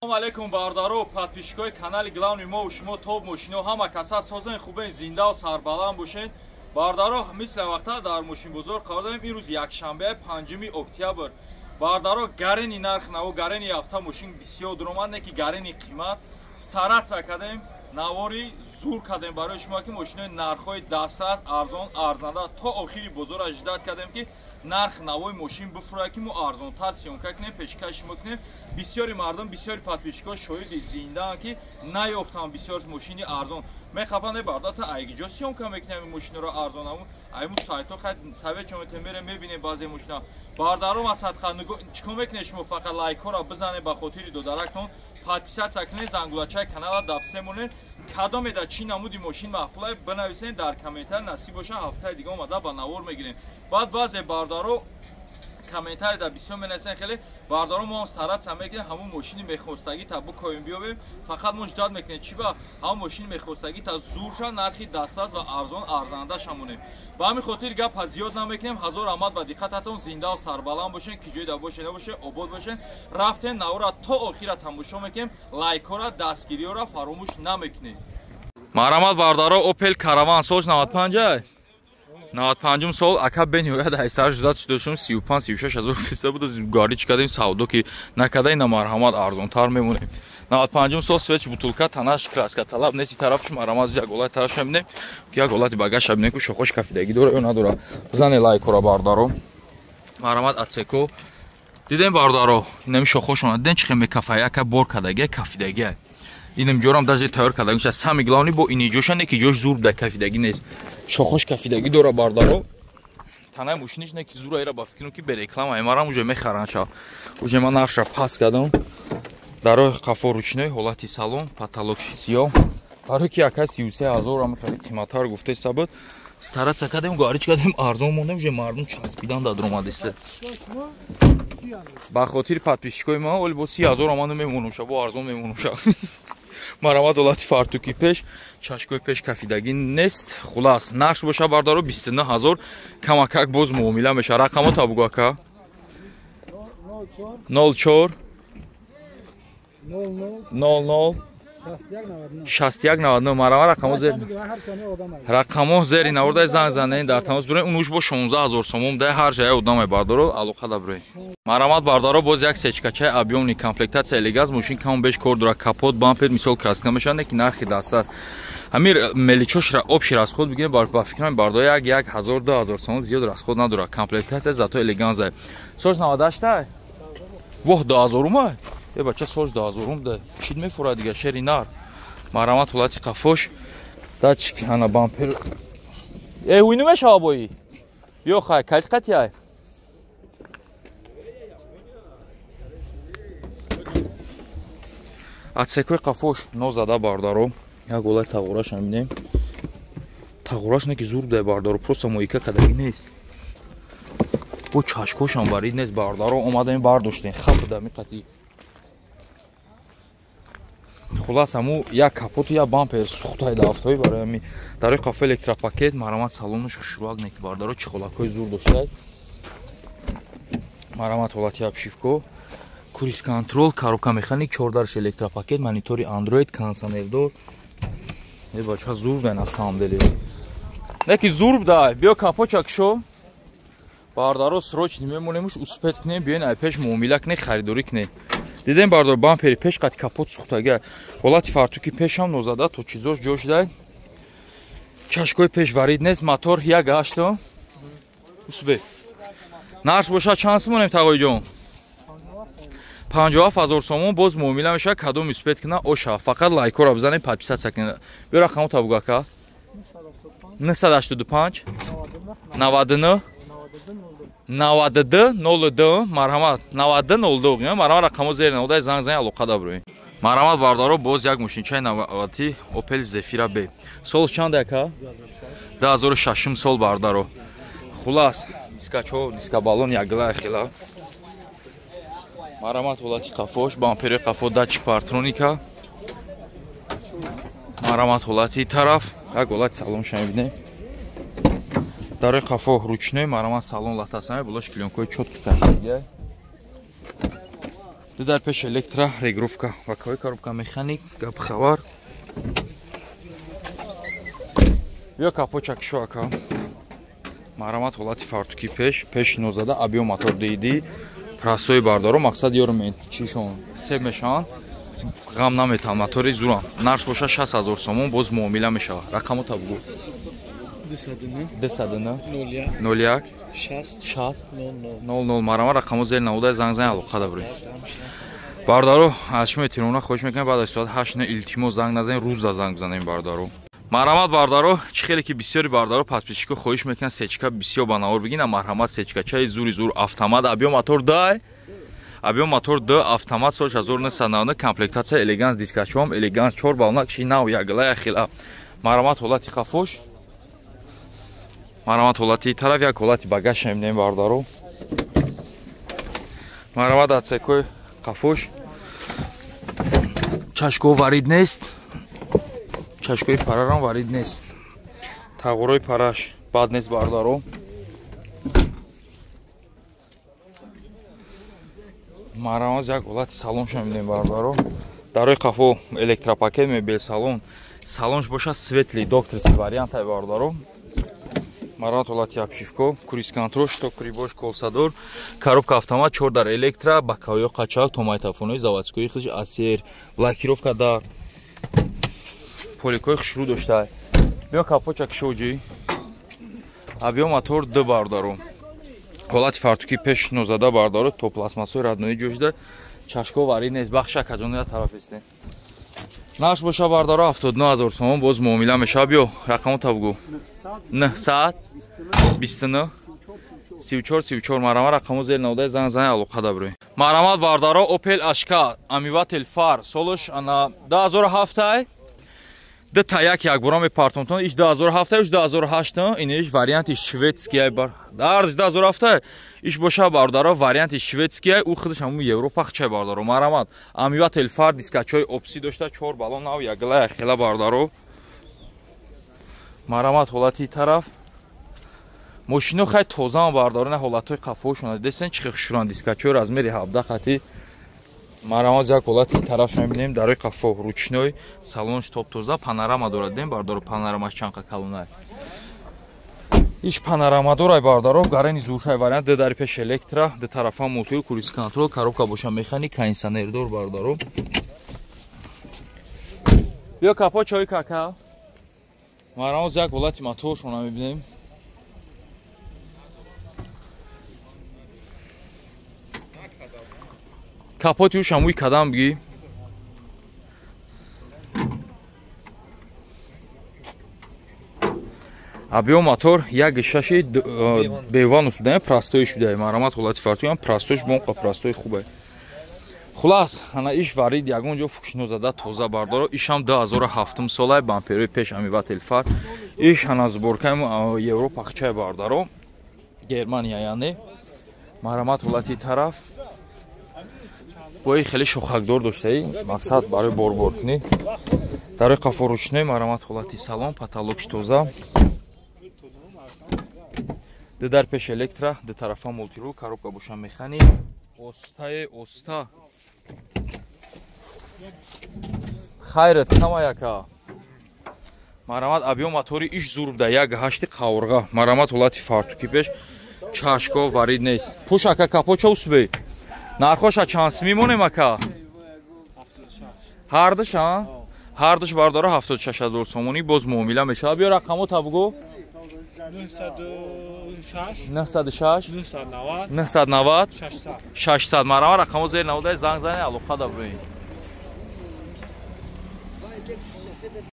Салом алейкум бародаро, подписчикои канали главный мо шумо топ мошино ҳама каса созен хубен зинда ва сарбаланд бошен. Бародаро, мисли вақта дар мошинбозор қарор дорем. Имрӯз якшанбе 5 октябр. Бародаро, гарени нарх наво гарени ҳафта мошин бисёр дуромад, не ки гарени қимат. Стараться кардем, навори зур кардем барои шумо ки мошинои нархҳои дастрас, арзон, арзанда то охири бозор аждад кардем ки нарх навои мошин бифурад ки мо арзонтар съёмка кунем, пешкаш шумо кунем. Бисёри мардум, бисёри подписчикҳо шоҳиди зиндаанд ки наёфтанд бисёр мошини арзон. Мехапанд бардата айгиҷо съёмка мекунем мошинро арзон, айму сайтҳо хай совет чометем мерем мебинем баъзе мошина. Бародаро, масадха чикор мекунед шумо? Фақат лайкҳоро бизанед ба хотири додарактон, подписаться кунед, зангулачаи канала дафсе монед. Кадоме да чӣ намуди мошин маъқулае бинависед дар комментар, насиб боша ҳафтаи дига омада ба навор мегирем. Баъд баъзе бародаро комментари да бисёр менависанд, хеле бародаро мо ҳам стараться мекунем ҳамун мошини мехостагӣ та букоем биёбем. Фақат мо ждат мекунем чӣ ба ҳамун мошини мехостагӣ та зурша нархи дастрас ва арзон арзандаша монем. Ба ҳамин хотир гапа зиёд намекунем. Ҳазор раҳмат ба диққататон, зинда ва сарбаланд бошен, ки ҷойда бошен набошен, обод бошен. Рафтен навора то охира тамошо мекунем, лайкҳоро, дастгириҳоро фаромӯш намекунем. Марҳамат бародаро, Opel Caravan сол 95 95 сол ака бениҳоят ҳайсар ждат шудашум 35-36 ҳазор фиста буд. Гари чӣ кардем савдо ки накарда ина марҳамат арзонтар мемонем. 95 сол свеч бутулка танаш краска талаб нест тарафш марҳамат як ҳолати тарафш мебинем ки як ҳолати багаж мебинем ки шохош кафидагӣ дора ё надора. Бизане лайкора бародаро. Марҳамат ацеко дидем бародаро, инами шохошона дидем чӣ хел мекафа, яка бор кардагия кафидагия. Инам ҷорам даже тайёр карда меша. Самый главный бо ини ҷоша не ки ҷош зур да кафидагӣ нест. Шохош кафидагӣ дора бардаро. Танаи мошиниш не ки зура ира ба фикрум ки бе реклама эмарам уже мехаранд ша. Уже ман нархша пас кардам. Дарои қафо ручной ҳолати салон, потолок сиёҳ. Барои ки ака 33 ҳазор ам хеле қиматтар гуфтеса буд. Стараться кардем, гарич кардем, арзон мондем, уже мардум часпидан дар омадеста. Ба хотири подписчикои ман оли бо 30 ҳазор аман мемонум ша, бо арзон мемонум ша. Марҳамат ҳолати фартуки пеш, чашкои пеш кафидагӣ нест. Хулас нарх боша бардаро 29 ҳазор, камакак боз муомила меша. Рақамо та бугу ака. 04 00 61 99. Марҳамат рақамо зер. Рақамо зери навордаи занг занед, дар тамос бурем. Унуш бо 16 ҳазор сомон дай ҳар ҷая одамай бардаро алоқа да бурем. Марҳамат бардаро, боз як сечкачаи объёмный комплектация элегаз мошин кам беш кор дора, капот, бампер мисол краска мешаванд, ки нархи даста аст. Ҳамир меличошра общий расход бигирем, ба фикрам бардо 1 1000 2000 сомон зиёд расход надора. Комплектация зато элеганза. Сош 98 воҳ 2000 ума. Е бача сош 2000 ум да. Чид мефурад дига шери нар. Марҳамат ҳолати қафош. Датчик ана бампер. Э уйну мешава бои. Ё хай калит қатиай. Ацекои қафош нозада бардаро. Як ҳолати тағораша мебинем. Тағораш не ки зур дай бардаро, просто моика кадагӣ нест. Бо чашкошам варид нест бардаро, омадаем бардоштем. Хап да миқати. Хулас ҳаму як капоту як бампер сухтаи дафтои барои ҳами дарои қафо электропакет. Марҳамат салонаш хушрӯак не ки бардаро чӣ ҳолатҳои зур доштай. Марҳамат ҳолати обшивко, круиз контрол, коробка механик, 14 электропакет, монитори Android, кондиционердор. Э бача зур дай на самом деле. Не ки зур дай, биё капочак шо. Бардаро срочно мемонемуш, успеть кунем, биёен ай пеш муомила кунем, харидорӣ кунем. Дидем бардор бампери пеш қати капот сухтага. Ҳолати фартуки пешам нозада то чизош ҷош дай. Чашкои пеш варид нест, мотор 1.8. Усбе. Нарх боша чанд сомонем тағоиҷон? 57 ҳазор сомон боз муомила мешавад, кадом успеть куна оша. Фақат лайкҳоро бизанед, подписаться кунед. Биё рақамо та бугу ака. 985 99 92 02. Марҳамат 92 02. Марҳамат рақамо зери наводаи занг занед, алоқа да бироед. Марҳамат бардаро, боз як мошинчаи навбатӣ Opel Zafira B. Сол чанд ака? 2006 сол бардаро. Хулас дискачо, дискабалон ягла хела. Марҳамат ҳолати қафош, бампери қафо, датчик партроника. Марҳамат ҳолати тараф, як ҳолати салонша мебинем. Дарои қафо ручной, марҳамат салон латасаме, булош клёнкои чётко кашидагия. Ду дар пеш электро регровка, ваковой коробка механик, гап хабар. Биё капоча кишо ака. Марҳамат ҳолати фартуки пеш, пеш нозада объем мотор диди. Простой бардаро мақсад ёрм чишон себ мешаванд. Ғам наметам мотори зурам. Нарх боша 60000 сомон боз муомила мешавад. Рақамо та бугу. 209 209 01 01 60 60 00 00. Марҳамат рақамо зер навуда занг зан алоқа да буред. Бардаро аз шумо эҳтиромона хоҳиш мекунам баъд аз соат 8 илтимос занг назанед, рӯз да занг занем бардаро. Марҳамат бардаро, чӣ хеле ки бисёри бардаро подписчико хоҳиш мекунанд сечка бисёр ба навор бигин, марҳамат сечкачаи зури зур автомат объем мотор дай. Объем мотор 2 автомат сол 1999 комплектация элеганс дискачом элеганс 4 балнак ши нав ягла яхила. Марҳамат ҳолати қафош. Марҳамат ҳолати тараф як ҳолати багаж мебинем бардаро. Марҳамат отсекои қафош. Чашко варид нест. Чашкои парарам варид нест. Тағурои параш бад нест бардаро. Марҳамат як ҳолати салонша мебинем бардаро. Дарои қафо электропакет мебел салон. Салонш боша светлый докторский вариант ай бардаро. Марҳамат ҳолати обшивко, круиз контрол, шток прибор, колсадор, коробка автомат, 4 дар электро, боковой қачақ, томайтафонои заводской хиш асер, блокировка дар. Поликои хушрӯ дошта. Биё капоча кишоҷи. Объем мотор 2 бардаро. Ҳолати фартуки пеш нозада бардаро, то пластмассои роднои ҷошда, чашко варид нест, бахша каҷони я тараф исте. Нарх боша бардаро 79000 сомон боз муомила мешавад. Биё рақамо та бугу. 929 34 34. Марҳамат рақамо зер навода занг зан алоқа да буред. Марҳамат бардаро Opel Ashka Amivatel Far солш ана 2007 Д та як якбора мепартонтон иш 2007 иш 2008 ин иш варианти шведский бар. Дар 2007 иш боша бардаро варианти шведский у худаш ҳамун Европа хчай бардаро. Марҳамат Amivatel Far дискачои опси дошта 4 баллон нав ягла яхела бардаро. Марҳамат ҳолати тараф. Мошино хай тоза бардаро, на ҳолатҳои қафошона десен чӣ хушран дискачои размери 17 хати. Марҳамат як ҳолати тараф мебинем дарои қафо ручной салонш топ тоза панорама дорад дем бардаро, панорамаш чанқа калонай. Иш панорама дорай бардаро, гарени зуршай вариант д дари пеш электро, д тарафа мултил круиз контрол, коробка боша механик, кондиционер дор бардаро. Биё капо чой кака. Марҳамат як ҳолати моторшона мебинем. Капоти уш ҳамуи кадам бигӣ. Объем мотор 1.6 беванус будаем, простоиш будаем. Марҳамат ҳолати фартуям простоиш бонқа простои хубе. Хулас, ана иш варид ягон ҷо фукшино зада тоза бардоро. Ишам 2007 солай бамперои пеш Amivatel Far. Иш ана сборкаи Европа хчай бардаро. Германия яъне. Марҳамат ҳолати тараф. Бои хеле шохакдор доштаи, мақсад барои борборкунӣ. Дарои қафо ручной, марҳамат ҳолати салон, потолокш тоза. Д дар пеш электро, д тарафа мултирул, коробка боша механик. Остае оста. Хайрат кама яка. Марҳамат объем мотори иш зур буда 1.8 қаврға. Марҳамат ҳолати фартуки пеш, чашко варид нест. Пуш ака капоча усбе. Нархоша чанд мемонем ака? Ҳардуш, а? Ҳардуш бардора 76000 сомонӣ боз муомила мешавад. Биё рақамо та бугу. 906 906 990 990 600 600. Марҳамат рақамо зер навода занг зани алоқа да буред.